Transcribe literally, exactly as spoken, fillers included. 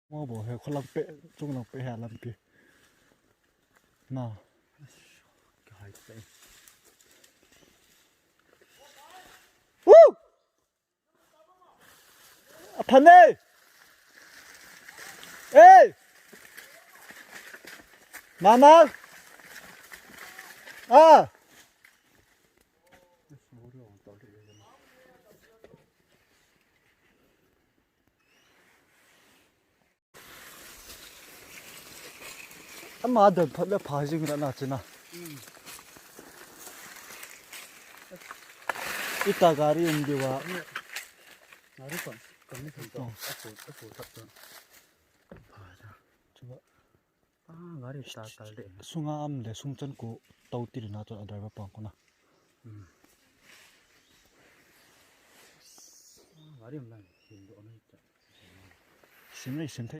Mo bo he kholang pe, chunglang pe he lampi. Na. Ka hai pe. Woo! Aphan e! Ei! Mama! Ah! Ama dan phat le pha jing la na china. Ita gari um diu a. Gari kon, kon ni kon to. Apo, apo tap to. Pha ja. Chuba. Ah, gari ta tal de. Sunga am le sung chan ko tau ti na to a driver pang ko na. Hmm. Ah, gari um lang hin do na. Sim le sim thei.